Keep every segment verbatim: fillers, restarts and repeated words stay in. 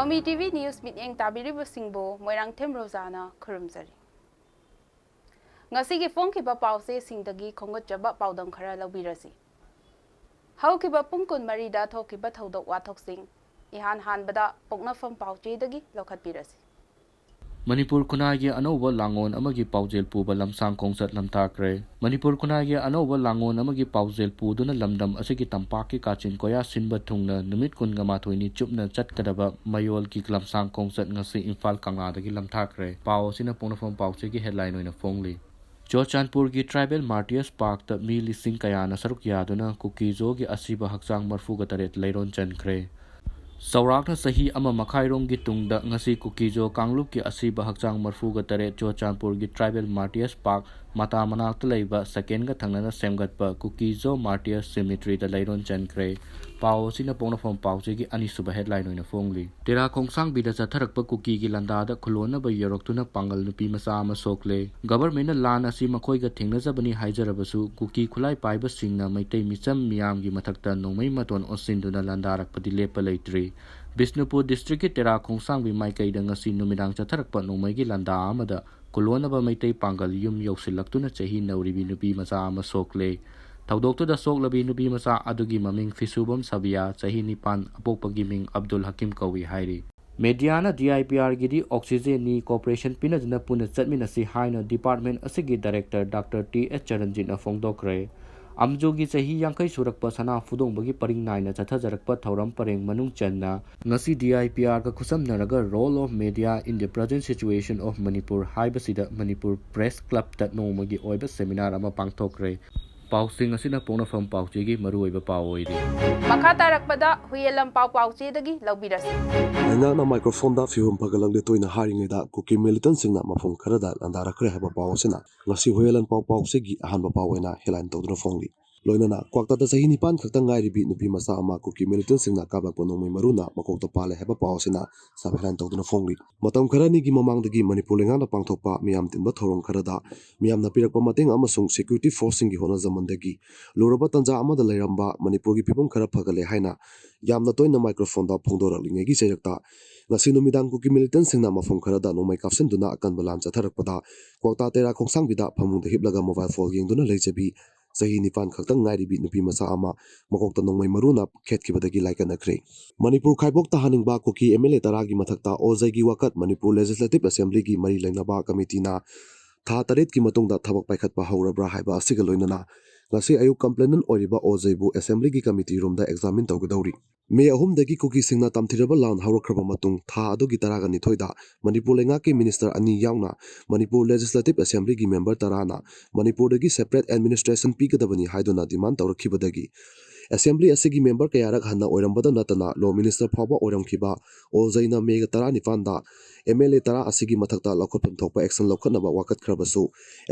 ꯃꯤ T V news ꯃꯤꯠꯌꯦꯡ ꯇꯥꯕꯤꯔꯤꯕꯁꯤꯡꯕꯨ ꯃꯣꯏꯔꯥꯡꯊꯦꯝ ꯔꯣꯖꯥꯅ ꯈꯨꯔꯨꯝꯖꯔꯤ꯫ ꯉꯁꯤꯒꯤ ꯐꯣꯡꯈꯤꯕ ꯄꯥꯎꯆꯦꯁꯤꯡꯗꯒꯤ ꯈꯣꯝꯒꯠꯆꯕ ꯄꯥꯎꯗꯝ ꯈꯔ ꯂꯧꯕꯤꯔꯁꯤ꯫ ꯍꯧꯈꯤꯕ ꯄꯨꯡ ꯀꯨꯟꯃꯔꯤꯗ ꯊꯣꯛꯈꯤꯕ ꯊꯧꯗꯣꯛ ꯋꯥꯊꯣꯛꯁꯤꯡ ꯏꯍꯥꯟ ꯍꯥꯟꯕꯗ ꯄꯣꯛꯅꯐꯝ ꯄꯥꯎꯆꯦꯗꯒꯤ ꯂꯧꯈꯠꯄꯤꯔꯁꯤ꯫ ꯃꯅꯤꯄꯨꯔ ꯈꯨꯟꯅꯥꯏꯒꯤ ꯑꯅꯧꯕ ꯂꯥꯡꯑꯣꯟ ꯑꯃꯒꯤ ꯄꯥꯎꯖꯦꯜ ꯄꯨꯕ ꯂꯝꯁꯥꯡ ꯈꯣꯡꯆꯠ ꯂꯝꯊꯥꯈ꯭ꯔꯦ꯫ ꯃꯅꯤꯄꯨꯔ ꯈꯨꯟꯅꯥꯏꯒꯤ ꯑꯅꯧꯕ ꯂꯥꯡꯑꯣꯟ ꯑꯃꯒꯤ ꯄꯥꯎꯖꯦꯜ ꯄꯨꯗꯨꯅ ꯂꯝꯗꯝ ꯑꯁꯤꯒꯤ ꯇꯝꯄꯥꯛꯀꯤ ꯀꯥꯆꯤꯟ ꯀꯣꯌꯥ ꯁꯤꯟꯕ ꯊꯨꯡꯅ ꯅꯨꯃꯤꯠ ꯀꯨꯟꯒ ꯃꯥꯊꯣꯏꯅꯤ ꯆꯨꯞꯅ ꯆꯠꯀꯗꯕ ꯃꯌꯣꯜꯒꯤ ꯂꯝꯁꯥꯡ ꯈꯣꯡꯆꯠ ꯉꯁꯤ ꯏꯝꯐꯥꯜ ꯀꯪꯂꯥꯗꯒꯤ ꯂꯝꯊꯥꯈ꯭ꯔꯦ꯫ ꯄꯥꯎ ꯑꯁꯤꯅ ꯄꯣꯛꯅꯐꯝ ꯄꯥꯎꯆꯦꯒꯤ headline ꯑꯣꯏꯅ ꯐꯣꯡꯂꯤ꯫ ꯆꯨꯔꯆꯥꯟꯄꯨꯔꯒꯤ Tribal Martyrs Parkꯇ ꯃꯤ ꯂꯤꯁꯤꯡ ꯀꯌꯥꯅ ꯁꯔꯨꯛ ꯌꯥꯗꯨꯅ ꯀꯨꯀꯤꯖꯣꯒꯤ ꯑꯁꯤꯕ ꯍꯛꯆꯥꯡ ꯃꯔꯐꯨꯒ ꯇꯔꯦꯠ ꯂꯩꯔꯣꯟ ꯆꯟꯈ꯭ꯔꯦ꯫ ꯆꯥꯎꯔꯥꯛꯅ ꯆꯍꯤ ꯑꯃ ꯃꯈꯥꯏꯔꯣꯝꯒꯤ ꯇꯨꯡꯗ ꯉꯁꯤ ꯀꯨꯀꯤꯖꯣ ꯀꯥꯡꯂꯨꯞꯀꯤ ꯑꯁꯤꯕ ꯍꯛꯆꯥꯡ ꯃꯔꯐꯨꯒ ꯇꯔꯦꯠ ꯆꯨꯔꯆꯥꯟꯄꯨꯔꯒꯤ Tribal Martyrs Park ꯃꯇꯥ ꯃꯅꯥꯛꯇ ꯂꯩꯕ ꯁꯦꯀꯦꯟꯒ ꯊꯪꯅꯅ ꯁꯦꯝꯒꯠꯄ ꯀꯨꯀꯤꯖꯣ Martyrs Cemeteryꯗ ꯂꯩꯔꯣꯟ ꯆꯟꯈ꯭ꯔꯦ꯫ ꯄꯥꯎ ꯑꯁꯤꯅ ꯄꯣꯛꯅꯐꯝ ꯄꯥꯎꯆꯦꯒꯤ ꯑꯅꯤꯁꯨꯕ headline ꯑꯣꯏꯅ ꯐꯣꯡꯂꯤ꯫ ꯇꯦꯔꯥ ꯈꯣꯡꯁꯥꯡꯕꯤꯗ ꯆꯠꯊꯔꯛꯄ ꯀꯨꯀꯤꯒꯤ ꯂꯥꯟꯗꯥꯗ ꯈꯨꯂꯣꯟꯅꯕ ꯌꯧꯔꯛꯇꯨꯅ ꯄꯥꯡꯒꯜ ꯅꯨꯄꯤ ꯃꯆꯥ ꯑꯃ ꯁꯣꯛꯂꯦ꯫ Governmentꯅ ꯂꯥꯟ ꯑꯁꯤ ꯃꯈꯣꯏꯒ ꯊꯦꯡꯅꯖꯕꯅꯤ ꯍꯥꯏꯖꯔꯕꯁꯨ, ꯀꯨꯀꯤ ꯈꯨꯠꯂꯥꯏ ꯄꯥꯏꯕꯁꯤꯡꯅ ꯃꯩꯇꯩ ꯃꯤꯆꯝ ꯃꯤꯌꯥꯝꯒꯤ ꯃꯊꯛꯇ ꯅꯣꯡꯃꯩ ꯃꯇꯣꯟ ꯑꯣꯟꯁꯤꯟꯗꯨꯅ ꯂꯥꯟꯗꯥꯔꯛꯄꯗꯤ ꯂꯦꯞꯄ ꯂꯩꯇ꯭ꯔꯤ꯫ ꯕꯤꯁꯅꯨꯄꯨꯔ districtꯀꯤ ꯇꯦꯔꯥ ꯈꯣꯡꯁꯥꯡꯕꯤ ꯃꯥꯏꯀꯩꯗ ꯉꯁꯤ ꯅꯨꯃꯤꯗꯥꯡ ꯆꯠꯊꯔꯛꯄ ꯅꯣꯡꯃꯩꯒꯤ ꯂꯥꯟꯗꯥ ꯑꯃꯗ ꯈꯨꯂꯣꯟꯅꯕ ꯃꯩꯇꯩ ꯄꯥꯡꯒꯜ ꯌꯨꯝ ꯌꯧꯁꯤꯜꯂꯛꯇꯨꯅ ꯆꯍꯤ ꯅꯧꯔꯤꯕꯤ ꯅꯨꯄꯤ ꯃꯆꯥ ꯑꯃ ꯁꯣꯛꯂꯦ꯫ ꯊꯧꯗꯣꯛꯇꯨꯗ ꯁꯣꯛꯂꯕꯤ ꯅꯨꯄꯤ ꯃꯆꯥ ꯑꯗꯨꯒꯤ ꯃꯃꯤꯡ ꯐꯤꯁꯨꯕꯝ ꯁꯕꯤꯌꯥ, ꯆꯍꯤ ꯅꯤꯄꯥꯟ, ꯑꯄꯣꯛꯄꯒꯤ ꯃꯤꯡ ꯑꯕꯗꯨꯜ ꯍꯀꯤꯝ ꯀꯧꯏ ꯍꯥꯏꯔꯤ꯫ Mediaꯅ DIPRꯒꯤꯗꯤ oxygenꯅꯤ, cooperation ꯄꯤꯅꯗꯨꯅ ꯄꯨꯟꯅ ꯆꯠꯃꯤꯟꯅꯁꯤ ꯍꯥꯏꯅ department ꯑꯁꯤꯒꯤ director Doctor T H ꯆꯔꯟꯖꯤꯠꯅ ꯐꯣꯡꯗꯣꯛꯈ꯭ꯔꯦ꯫ ꯑꯝꯖꯨꯒꯤ ꯆꯍꯤ ꯌꯥꯡꯈꯩ ꯁꯨꯔꯛꯄ ꯁꯅꯥ ꯐꯨꯗꯣꯡꯕꯒꯤ ꯄꯔꯤꯡ ꯅꯥꯏꯅ ꯆꯠꯊꯖꯔꯛꯄ ꯊꯧꯔꯝ ꯄꯔꯦꯡ ꯃꯅꯨꯡ ꯆꯟꯅ ꯉꯁꯤ DIPRꯒ ꯈꯨꯠꯁꯝꯅꯔꯒ Role of Media in the Present Situation of Manipur ꯍꯥꯏꯕꯁꯤꯗ ꯃꯅꯤꯄꯨꯔ Press Clubꯇ ꯅꯣꯡꯃꯒꯤ ꯑꯣꯏꯕ seminar ꯑꯃ ꯄꯥꯡꯊꯣꯛꯈ꯭ꯔꯦ꯫ ꯄꯥꯎꯁꯤꯡ ꯑꯁꯤꯅ ꯄꯣꯛꯅꯐꯝ ꯄꯥꯎꯆꯦꯒꯤ ꯃꯔꯨꯑꯣꯏꯕ ꯄꯥꯎ ꯑꯣꯏꯔꯤ꯫ ꯃꯈꯥ ꯇꯥꯔꯛꯄꯗ ꯍꯨꯌꯦꯜꯂꯝ ꯄꯥꯎ ꯄꯥꯎꯆꯦꯗꯒꯤ ꯂꯧꯕꯤꯔꯁꯤ꯫ ꯂꯩꯉꯥꯛꯅ microphoneꯗ ꯐꯤꯕꯝ ꯐꯒꯠꯂꯛꯂꯦ ꯇꯣꯏꯅ ꯍꯥꯏꯔꯤꯉꯩꯗ ꯀꯨꯀꯤ militantꯁꯤꯡꯅ ꯃꯐꯝ ꯈꯔꯗ ꯂꯥꯟꯗꯥꯔꯛꯈ꯭ꯔꯦ ꯍꯥꯏꯕ ꯄꯥꯎ ꯑꯁꯤꯅ ꯉꯁꯤ ꯍꯨꯌꯦꯜꯂꯝ ꯄꯥꯎ ꯄꯥꯎꯆꯦꯒꯤ ꯑꯍꯥꯟꯕ ꯄꯥꯎ ꯑꯣꯏꯅ headline ꯇꯧꯗꯨꯅ ꯐꯣꯡꯂꯤ꯫ ꯂꯣꯏꯅꯅ ꯀ꯭ꯋꯥꯛꯇꯥꯗ ꯆꯍꯤ ꯅꯤꯄꯥꯟ ꯈꯛꯇ ꯉꯥꯏꯔꯤꯕꯤ ꯅꯨꯄꯤ ꯃꯆꯥ ꯑꯃ ꯀꯨꯀꯤ ꯃꯤꯂꯤꯇꯦꯟꯁꯤꯡꯅ ꯀꯥꯞꯂꯛꯄ ꯅꯣꯡꯃꯩ ꯃꯔꯨꯅ ꯃꯀꯣꯛꯇ ꯄꯥꯜꯂꯦ ꯍꯥꯏꯕ ꯄꯥꯎ ꯑꯁꯤꯅ ꯁꯕ ꯍꯦꯗꯂꯥꯏꯟ ꯇꯧꯗꯨꯅ ꯐꯣꯡꯂꯤ꯫ ꯃꯇꯝ ꯈꯔꯅꯤꯒꯤ ꯃꯃꯥꯡꯗꯒꯤ ꯃꯅꯤꯄꯨꯔ ꯂꯩꯉꯥꯛꯅ ꯄꯥꯡꯊꯣꯛꯄ ꯃꯤꯌꯥꯝ ꯇꯤꯟꯕ ꯊꯧꯔꯝ ꯈꯔꯗ ꯃꯤꯌꯥꯝꯅ ꯄꯤꯔꯛꯄ ꯃꯇꯦꯡ ꯑꯃꯁꯨꯡ ꯁꯦꯀ꯭ꯌꯨꯔꯤꯇꯤ ꯐꯣꯔꯁꯁꯤꯡꯒꯤ ꯍꯣꯠꯅꯖꯃꯟꯗꯒꯤ ꯂꯨꯔꯕ ꯇꯥꯟꯖꯥ ꯑꯃꯗ ꯂꯩꯔꯝꯕ ꯃꯅꯤꯄꯨꯔꯒꯤ ꯐꯤꯕꯝ ꯈꯔ ꯐꯒꯠꯂꯦ ꯍꯥꯏꯅ ꯌꯥꯝꯅ ꯇꯣꯏꯅ ꯃꯥꯏꯀ꯭ꯔꯣꯐꯣꯟꯗ ꯐꯣꯡꯗꯣꯔꯛꯂꯤꯉꯩꯒꯤ ꯆꯩꯔꯛꯇ, ꯉꯁꯤ ꯅꯨꯃꯤꯗꯥꯡ ꯀꯨꯀꯤ ꯃꯤꯂꯤꯇꯦꯟꯁꯤꯡꯅ ꯃꯐꯝ ꯈꯔꯗ ꯅꯣꯡꯃꯩ ꯀꯥꯞꯁꯤꯟꯗꯨꯅ ꯑꯀꯟꯕ ꯂꯥꯟ ꯆꯠꯊꯔꯛꯄꯗ, ꯀ꯭ꯋꯥꯛꯇꯥ ꯇꯦꯔꯥ ꯈꯣꯡꯁꯥꯡꯕꯤꯗ ꯐꯃꯨꯡꯗ ꯍꯤꯞꯂꯒ ꯃꯣꯕꯥꯏꯜ ꯐꯣꯟ ꯌꯦꯡꯗꯨꯅ ꯂꯩꯖꯕꯤ ꯆꯍꯤ ꯅꯤꯄꯥꯟ ꯈꯛꯇꯪ ꯉꯥꯏꯔꯤꯕꯤ ꯅꯨꯄꯤ ꯃꯆꯥ ꯑꯃ ꯃꯀꯣꯛꯇ ꯅꯣꯡꯃꯩ ꯃꯔꯨꯅ ꯈꯦꯠꯈꯤꯕꯗꯒꯤ ꯂꯥꯏꯀꯠꯅꯈ꯭ꯔꯦ꯫ ꯃꯅꯤꯄꯨꯔ ꯈꯥꯏꯕꯣꯛ ꯇꯥꯍꯟꯅꯤꯡꯕ ꯀꯨꯀꯤ ꯑꯦꯝ ꯑꯦꯜ ꯑꯦ ꯇꯔꯥꯒꯤ ꯃꯊꯛꯇ ꯑꯣꯜꯖꯩꯒꯤ ꯋꯥꯀꯠ ꯃꯅꯤꯄꯨꯔ ꯂꯦꯖꯤꯁꯂꯦꯇꯤꯚ ꯑꯦꯁꯦꯝꯕ꯭ꯂꯤꯒꯤ ꯃꯔꯤ ꯂꯩꯅꯕ ꯀꯃꯤꯇꯤꯅ ꯊꯥ ꯇꯔꯦꯠꯀꯤ ꯃꯇꯨꯡꯗ ꯊꯕꯛ ꯄꯥꯏꯈꯠꯄ ꯍꯧꯔꯕ꯭ꯔꯥ ꯍꯥꯏꯕ ꯑꯁꯤꯒ ꯂꯣꯏꯅꯅ ꯉꯁꯤ ꯑꯌꯨꯛ ꯀꯝꯄ꯭ꯂꯦꯅꯦꯟ ꯑꯣꯏꯔꯤꯕ ꯑꯣꯜꯖꯩꯕꯨ ꯑꯦꯁꯦꯝꯕ꯭ꯂꯤꯒꯤ ꯀꯃꯤꯇꯤ ꯔꯨꯝꯗ ꯑꯦꯛꯖꯥꯃꯤꯟ ꯇꯧꯒꯗꯧꯔꯤ꯫ ꯃꯦ ꯑꯍꯨꯝꯗꯒꯤ ꯀꯨꯀꯤꯁꯤꯡꯅ ꯇꯝꯊꯤꯔꯕ ꯂꯥꯟ ꯍꯧꯔꯛꯈ꯭ꯔꯕ ꯃꯇꯨꯡ ꯊꯥ ꯑꯗꯨꯒꯤ ꯇꯔꯥꯒ ꯅꯤꯊꯣꯏꯗ ꯃꯅꯤꯄꯨꯔ ꯂꯩꯉꯥꯛꯀꯤ ꯃꯤꯅꯤꯁꯇꯔ ꯑꯅꯤ ꯌꯥꯎꯅ ꯃꯅꯤꯄꯨꯔ ꯂꯦꯖꯤꯁꯂꯦꯇꯤꯚ ꯑꯦꯁꯦꯝꯕ꯭ꯂꯤꯒꯤ ꯃꯦꯝꯕꯔ ꯇꯔꯥꯅ ꯃꯅꯤꯄꯨꯔꯗꯒꯤ ꯁꯦꯄꯔꯦꯠ ꯑꯦꯗꯃꯤꯅꯤꯁꯇ꯭ꯔꯦꯁꯟ ꯄꯤꯒꯗꯕꯅꯤ ꯍꯥꯏꯗꯨꯅ ꯗꯤꯃꯥꯟ ꯇꯧꯔꯛꯈꯤꯕꯗꯒꯤ ꯑꯦꯁꯦꯝꯕ꯭ꯂꯤ ꯑꯁꯤꯒꯤ ꯃꯦꯝꯕꯔ ꯀꯌꯥꯔꯛ ꯍꯟꯅ ꯑꯣꯏꯔꯝꯕꯗ ꯅꯠꯇꯅ ꯂꯣ ꯃꯤꯅꯤꯁꯇꯔ ꯐꯥꯎꯕ ꯑꯣꯏꯔꯝꯈꯤꯕ ꯑꯣꯜꯖꯩꯅ ꯃꯦꯒ ꯇꯔꯥꯅꯤꯄꯥꯟꯗ ꯑꯦꯝ ꯑꯦꯜ ꯑꯦ ꯇꯔꯥ ꯑꯁꯤꯒꯤ ꯃꯊꯛꯇ ꯂꯧꯈꯠꯐꯝ ꯊꯣꯛꯄ ꯑꯦꯛꯁꯟ ꯂꯧꯈꯠꯅꯕ ꯋꯥꯀꯠꯈ꯭ꯔꯕꯁꯨ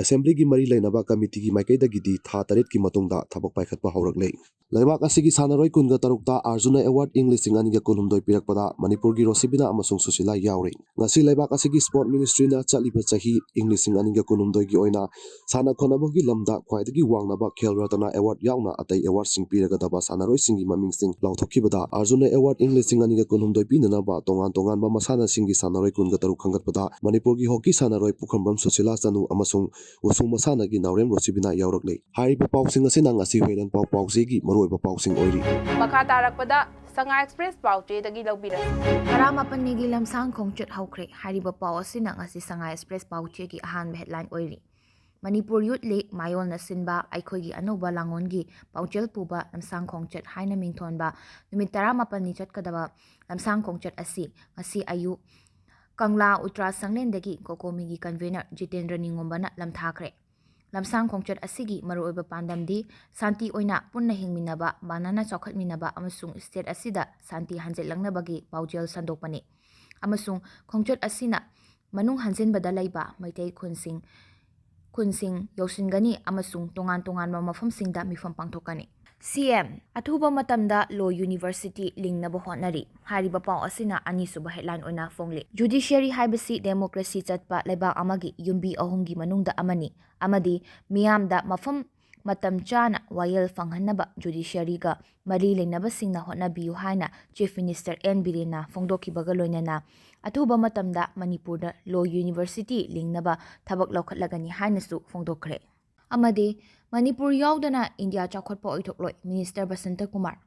ꯑꯦꯁꯦꯝꯕ꯭ꯂꯤꯒꯤ ꯃꯔꯤ ꯂꯩꯅꯕ ꯀꯃꯤꯇꯤꯒꯤ ꯃꯥꯏꯀꯩꯗꯒꯤꯗꯤ ꯊꯥ ꯇꯔꯦꯠꯀꯤ ꯃꯇꯨꯡꯗ ꯊꯕꯛ ꯄꯥꯏꯈꯠꯄ ꯍꯧꯔꯛꯂꯦ꯫ ꯂꯩꯕꯥꯛ ꯑꯁꯤꯒꯤ ꯁꯥꯟꯅꯔꯣꯏ ꯀꯨꯟꯒ ꯇꯔꯨꯛꯇ ꯑꯔꯖꯨꯅ ꯑꯦꯋꯥꯔꯗ ꯏꯪ ꯂꯤꯁꯤꯡ ꯑꯅꯤꯒ ꯀꯨꯟꯍꯨꯝꯗꯣꯏ ꯄꯤꯔꯛꯄꯗ ꯃꯅꯤꯄꯨꯔꯒꯤ ꯔꯣꯁꯤꯕꯤꯅꯥ ꯑꯃꯁꯨꯡ ꯁꯨꯁꯤꯂꯥ ꯌꯥꯎꯔꯤ꯫ ꯉꯁꯤ ꯂꯩꯕꯥꯛ ꯑꯁꯤꯒꯤ ꯁ꯭ꯄꯣꯔꯠ ꯃꯤꯅꯤꯁꯇ꯭ꯔꯤꯅ ꯆꯠꯂꯤꯕ ꯆꯍꯤ ꯏꯪ ꯂꯤꯁꯤꯡ ꯑꯅꯤꯒ ꯀꯨꯟꯍꯨꯝꯗꯣꯏꯒꯤ ꯑꯣꯏꯅ ꯁꯥꯟꯅ ꯈꯣꯠꯅꯕꯒꯤ ꯂꯝꯗ ꯈ꯭ꯋꯥꯏꯗꯒꯤ ꯋꯥꯡꯂꯕ ꯈꯦꯜ ꯔꯇꯅ ꯑꯦꯋꯥꯔꯗ ꯌꯥꯎꯅ ꯑꯇꯩ ꯑꯦꯋꯥꯔꯗꯁꯤꯡ ꯄꯤꯔꯒꯗꯕ ꯁꯥꯟꯅꯔꯣꯏꯁꯤꯡꯒꯤ ꯃꯃꯤꯡꯁꯤꯡ ꯂꯥꯎꯊꯣꯛꯈꯤꯕꯗ ꯑꯔꯖꯨꯅ ꯑꯦꯋꯥꯔꯗ ꯏꯪ ꯂꯤꯁꯤꯡ ꯑꯅꯤꯒ ꯀꯨꯟꯍꯨꯝꯗꯣꯏ ꯄꯤꯅꯅꯕ ꯇꯣꯉꯥꯟ ꯇꯣꯉꯥꯟꯕ ꯃꯁꯥꯟꯅꯁꯤꯡꯒꯤ ꯁꯥꯟꯅꯔꯣꯏ ꯀꯨꯟꯒ ꯇꯔꯨꯛ ꯈꯟꯒꯠꯄꯗ ꯃꯅꯤꯄꯨꯔꯒꯤ ꯍꯣꯀꯤ ꯁꯥꯟꯅꯔꯣꯏ ꯄꯨꯈ꯭ꯔꯝꯕꯝ ꯁꯨꯁꯤꯂꯥ ꯆꯅꯨ ꯑꯃꯁꯨꯡ ꯋꯨꯁꯨ ꯃꯁꯥꯟꯅꯒꯤ ꯅꯥꯎꯔꯦꯝ ꯔꯣꯁꯤꯕꯤꯅꯥ ꯌꯥꯎꯔꯛꯂꯦ꯫ ꯍꯥꯏꯔꯤꯕ ꯄꯥꯎꯁꯤꯡ ꯑꯁꯤꯅ ꯉꯁꯤ ꯍꯨꯏꯔꯦꯟ ꯄꯥꯎ ꯄꯥꯎꯆꯦꯒꯤ ꯃꯔꯨꯑꯣꯏꯕ ꯄꯥꯎꯁꯤꯡ ꯑꯣꯏꯔꯤ꯫ ꯃꯈꯥ ꯇꯥꯔꯛꯄꯗ ꯁꯉꯥꯏ ꯑꯦꯛꯁꯄ꯭ꯔꯦꯁ ꯄꯥꯎꯆꯦꯗꯒꯤ ꯂꯧꯕꯤꯔꯁꯤ꯫ ꯇꯔꯥꯃꯥꯄꯟꯅꯤꯒꯤ ꯂꯝꯁꯥꯡ ꯈꯣꯡꯆꯠ ꯍꯧꯈ꯭ꯔꯦ꯫ ꯍꯥꯏꯔꯤꯕ ꯄꯥꯎ ꯑꯁꯤꯅ ꯉꯁꯤ ꯁꯉꯥꯏ ꯑꯦꯛꯁꯄ꯭ꯔꯦꯁ ꯄꯥꯎꯆꯦꯒꯤ ꯑꯍꯥꯟꯕ ꯍꯦꯗꯂꯥꯏꯟ ꯑꯣꯏꯔꯤ꯫ ꯃꯅꯤꯄꯨꯔ ꯌꯨꯠ ꯂꯤꯒ ꯃꯥꯌꯣꯜꯅ ꯁꯤꯟꯕ ꯑꯩꯈꯣꯏꯒꯤ ꯑꯅꯧꯕ ꯂꯥꯡꯑꯣꯟꯒꯤ ꯄꯥꯎꯖꯦꯜ ꯄꯨꯕ ꯂꯝꯁꯥꯡ ꯈꯣꯡꯆꯠ ꯍꯥꯏꯅ ꯃꯤꯡꯊꯣꯟꯕ ꯅꯨꯃꯤꯠ ꯇꯔꯥꯃꯥꯄꯟꯅꯤ ꯆꯠꯀꯗꯕ ꯂꯝꯁꯥꯡ ꯈꯣꯡꯆꯠ ꯑꯁꯤ ꯉꯁꯤ ꯑꯌꯨꯛ ꯀꯪꯂꯥ ꯎꯇ꯭ꯔꯥ ꯁꯪꯂꯦꯟꯗꯒꯤ ꯀꯣꯀꯣꯃꯤꯒꯤ ꯀꯟꯚꯦꯅꯔ ꯖꯤꯇꯦꯟꯗ꯭ꯔ ꯅꯤꯉꯣꯝꯕꯅ ꯂꯝꯊꯥꯈ꯭ꯔꯦ꯫ ꯂꯝꯁꯥꯡ ꯈꯣꯡꯆꯠ ꯑꯁꯤꯒꯤ ꯃꯔꯨꯑꯣꯏꯕ ꯄꯥꯟꯗꯝꯗꯤ ꯁꯥꯟꯇꯤ ꯑꯣꯏꯅ ꯄꯨꯟꯅ ꯍꯤꯡꯃꯤꯟꯅꯕ, ꯃꯥꯟꯅꯅ ꯆꯥꯎꯈꯠꯃꯤꯟꯅꯕ ꯑꯃꯁꯨꯡ ꯁ꯭ꯇꯦꯠ ꯑꯁꯤꯗ ꯁꯥꯟꯇꯤ ꯍꯟꯖꯤꯜꯂꯛꯅꯕꯒꯤ ꯄꯥꯎꯖꯦꯜ ꯁꯟꯗꯣꯛꯄꯅꯤ꯫ ꯑꯃꯁꯨꯡ ꯈꯣꯡꯆꯠ ꯑꯁꯤꯅ ꯃꯅꯨꯡ ꯍꯟꯖꯤꯟꯕꯗ ꯂꯩꯕ ꯃꯩꯇꯩ ꯈꯨꯟꯁꯤꯡ, ꯈꯨꯟꯁꯤꯡ ꯌꯧꯁꯤꯟꯒꯅꯤ ꯑꯃꯁꯨꯡ ꯇꯣꯉꯥꯟ ꯇꯣꯉꯥꯟꯕ ꯃꯐꯝꯁꯤꯡꯗ ꯃꯤꯐꯝ ꯄꯥꯡꯊꯣꯛꯀꯅꯤ꯫ ꯁꯤ ꯑꯦꯝ, ꯑꯊꯨꯕ ꯃꯇꯝꯗ Law University ꯂꯤꯡꯅꯕ ꯍꯣꯠꯅꯔꯤ꯫ ꯍꯥꯏꯔꯤꯕ ꯄꯥꯎ ꯑꯁꯤꯅ ꯑꯅꯤꯁꯨꯕ headline ꯑꯣꯏꯅ ꯐꯣꯡꯂꯤ꯫ Judiciary ꯍꯥꯏꯕꯁꯤ democracy ꯆꯠꯄ ꯂꯩꯕꯥꯛ ꯑꯃꯒꯤ ꯌꯨꯝꯕꯤ ꯑꯍꯨꯝꯒꯤ ꯃꯅꯨꯡꯗ ꯑꯃꯅꯤ ꯑꯃꯗꯤ ꯃꯤꯌꯥꯝꯗ ꯃꯐꯝ ꯃꯇꯝ ꯆꯥꯅ ꯋꯥꯌꯦꯜ ꯐꯪꯍꯟꯅꯕ judiciaryꯒ ꯃꯔꯤ ꯂꯩꯅꯕꯁꯤꯡꯅ ꯍꯣꯠꯅꯕꯤꯌꯨ ꯍꯥꯏꯅ Chief Minister ꯑꯦꯟ ꯕꯤꯔꯦꯟꯅ ꯐꯣꯡꯗꯣꯛꯈꯤꯕꯒ ꯂꯣꯏꯅꯅ ꯑꯊꯨꯕ ꯃꯇꯝꯗ ꯃꯅꯤꯄꯨꯔꯗ Law University ꯂꯤꯡꯅꯕ ꯊꯕꯛ ꯂꯧꯈꯠꯂꯒꯅꯤ ꯍꯥꯏꯅꯁꯨ ꯐꯣꯡꯗꯣꯛꯈ꯭ꯔꯦ꯫ ꯑꯃꯗꯤ ꯃꯅꯤꯄꯨꯔ ꯌꯥꯎꯗꯅ ꯏꯟꯗꯤꯌꯥ ꯆꯥꯎꯈꯠꯄ ꯑꯣꯏꯊꯣꯛꯂꯣꯏ, Minister ꯕꯁꯟꯇ ꯀꯨꯃꯥꯔ꯫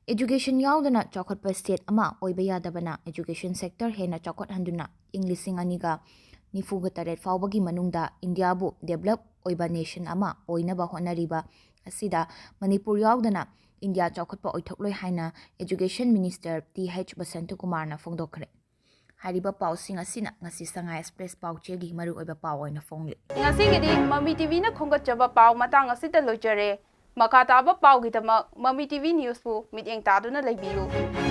Education ꯌꯥꯎꯗꯅ ꯆꯥꯎꯈꯠꯄ state ꯑꯃ ꯑꯣꯏꯕ ꯌꯥꯗꯕꯅ education sector ꯍꯦꯟꯅ ꯆꯥꯎꯈꯠꯍꯟꯗꯨꯅ ꯏꯪ ꯂꯤꯁꯤꯡ ꯑꯅꯤꯒ ꯅꯤꯐꯨꯒ ꯇꯔꯦꯠ ꯐꯥꯎꯕꯒꯤ ꯃꯅꯨꯡꯗ ꯏꯟꯗꯤꯌꯥꯕꯨ develop ꯑꯣꯏꯕ nation ꯑꯃ ꯑꯣꯏꯅꯕ ꯍꯣꯠꯅꯔꯤꯕ ꯑꯁꯤꯗ ꯃꯅꯤꯄꯨꯔ ꯌꯥꯎꯗꯅ ꯏꯟꯗꯤꯌꯥ ꯆꯥꯎꯈꯠꯄ ꯑꯣꯏꯊꯣꯛꯂꯣꯏ ꯍꯥꯏꯅ Education Minister T H Basanta ꯀꯨꯃꯥꯔꯅ ꯐꯣꯡꯗꯣꯛꯈ꯭ꯔꯦ꯫ ꯍꯥꯏꯔꯤꯕ ꯄꯥꯎꯁꯤꯡ ꯑꯁꯤꯅ ꯉꯁꯤ ꯁꯉꯥꯏ Express ꯄꯥꯎꯆꯦꯒꯤ ꯃꯔꯨꯑꯣꯏꯕ ꯄꯥꯎ ꯑꯣꯏꯅ ꯐꯣꯡꯂꯤ꯫ ꯉꯁꯤꯒꯤꯗꯤ ꯃꯃꯤ ꯇꯤꯚꯤꯅ ꯈꯣꯝꯒꯠꯆꯕ ꯄꯥꯎ ꯃꯇꯥꯡ ꯑꯁꯤꯗ ꯂꯣꯏꯖꯔꯦ꯫ ꯃꯈꯥ ꯇꯥꯕ ꯄꯥꯎꯒꯤꯗꯃꯛ ꯃꯃꯤ ꯇꯤꯚꯤ Newsꯄꯨ ꯃꯤꯠꯌꯦꯡ ꯇꯥꯗꯨꯅ ꯂꯩꯕꯤꯌꯨ꯫